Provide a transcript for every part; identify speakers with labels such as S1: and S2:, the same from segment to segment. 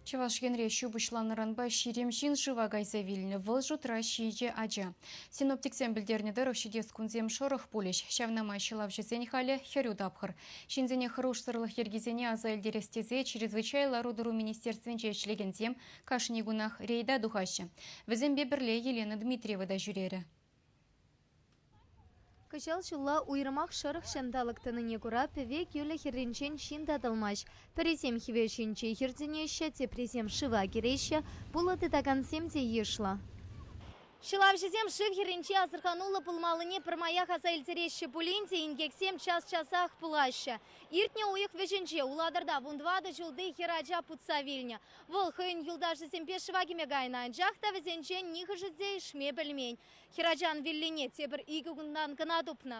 S1: Чӑваш Енре ҫу пуҫланнӑранпа 20 ҫын шыва кайса вилнӗ, вӑл шутра ҫичӗ ача. Синоптиксем пӗлтернӗ тӑрӑх, ҫитес кунсем шӑрӑх пулӗҫ. Ҫавна май ҫӑлавҫӑсен халӗ хӗрӳ тапхӑр. Ҫынсене хӑрушсӑрлӑх йӗркисене аса илтерес тесе Чрезвычайлӑ лару-тӑру министерствинче ӗҫлекенсем кашни кунах рейда тухаҫҫӗ. Вӗсемпе пӗрле Елена Дмитриева та ҫӳрерӗ.
S2: Кӑҫал ҫулла уйрӑмах шӑрӑх ҫанталӑк тӑнине кура пӗве-кӳлӗ хӗрринчен ҫын татӑлмасть. Пӗрисем хӗвел ҫинче хӗртӗнеҫҫӗ, теприсем шыва кӗреҫҫӗ, пулӑ тытакансем те йышлӑ. Ҫӑлавҫӑсем шыв хӗрринче асӑрхануллӑ пулмаллине пӗрмаях аса илтереҫҫӗ пулин те инкексем час-часах пулаҫҫӗ. Иртнӗ уйӑх вӗҫӗнче Улатӑрта вунтӑватӑ ҫулти хӗр ача путса вилнӗ. Вӑл хӑйӗн юлташӗсемпе шыва кӗме кайнӑ, анчах та вӗсенчен нихӑшӗ те ишме пӗлмен. Хӗрачан виллине тепӗр икӗ кунтан кӑна тупнӑ.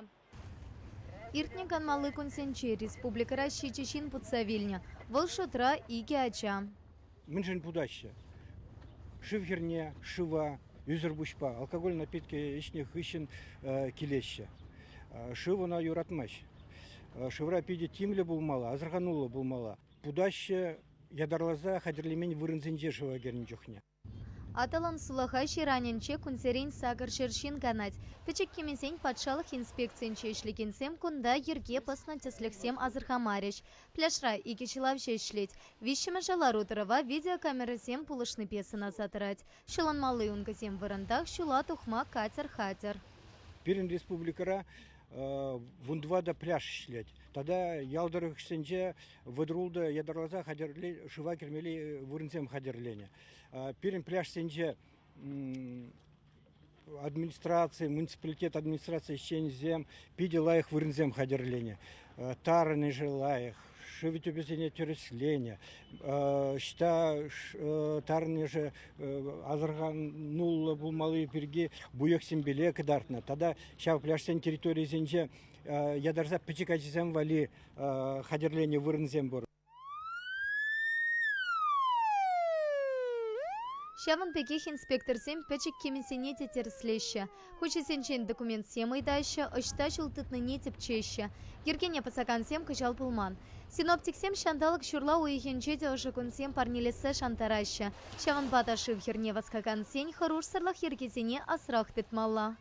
S2: Иртнӗ канмалли кунсенче республикӑра ҫичӗ ҫын путса вилнӗ. Вӑл шутра икӗ ача.
S3: Мӗншӗн путаҫҫӗ? Шыв хӗрне, шыва, ӳсӗр пуҫпа, алкоголь напитки ӗҫнӗ хыҫҫӑн килеҫҫӗ. Шыв ӑна юратмасть. Шывра питӗ тимлӗ пулмалла, асӑрхануллӑ пулмалла. Путаҫҫӗ ятарласа хатӗрлемен вырӑнсенче шыва кӗрнӗ чухне.
S2: Атӑлӑн сулахай ҫыранӗнче кунсерен 800 ҫын канать. Пӗчӗк кимӗсен патшалӑх инспекцийӗнче ӗҫлекенсем кунта йӗрке пӑснӑ тӗслӗхсем асӑрхамарӗҫ. Пляжра икӗ ҫӑлавҫӑ ӗҫлет. Виҫҫӗмӗшӗ лару-тӑрӑва видеокамерӑсем пулӑшнипе сӑнаса тӑрать. Ҫӑлӑнмалли ункӑсем вырӑнтах ҫула тухма катер хатӗр.
S3: Пирӗн республикӑра вунтӑватӑ пляж ӗҫлет. Тата ял тӑрӑхӗсенче вӑтӑр ятарласа шыва кӗрмелли вырӑнсем хатӗрленӗ. Пирӗн пляжсенче администраци, муниципалитет администраци ӗҫченӗсем питӗ лайӑх вырӑнсем хатӗрленӗ. Тарӑнӑшӗ лайӑх, шыв тӗпӗсене тӗрӗсленӗ. Ӑҫта тарӑнӑшӗ асӑрхануллӑ пулмалли пирки буйӑхсемпеле кӑтартнӑ. Тата ҫав пляжсен территорийӗсенче ятарса пӗчӗк ачасем валли хатӗрленӗ вырӑнсем пур.
S2: Ҫавӑн пекех инспекторсем пӗчӗк кимӗсене те тӗрӗслеҫҫӗ. Хуҫисенчен документсем ыйтаҫҫӗ, ӑҫта ҫул тытнине тӗпчеҫҫӗ. Йӗркене пӑсакансем кӑҫал пулман. Синоптиксем ҫанталӑк ҫурла уйӑхӗнче те ӑшӑ кунсем парнелессе шантараҫҫӗ. Ҫавӑнпа та шыв хӗрне васкакансен хӑрушсӑрлӑх йӗркисене асрах тытмалла.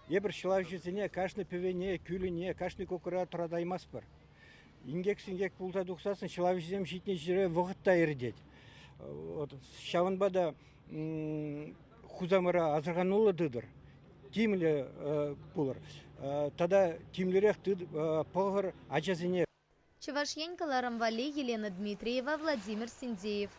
S3: Эпир ҫӑлавҫӑсене кашни пӗвене, кӳлӗне, кашни кӑкӑра тӑратаймастпӑр. Инкек-синкек пулса тухсассӑн ҫӑлавҫӑсем ҫитнӗ ҫӗре вӑхӑт та иртет. Вот ҫавӑнпа та хусамӑра асӑрхануллӑ тытӑр, тимлӗ пулӑр. Тата тимлӗрех пӑхӑр ачасене.
S2: Чӑваш Ен кӑларӑм валли Елена Дмитриева, Владимир Синдеев.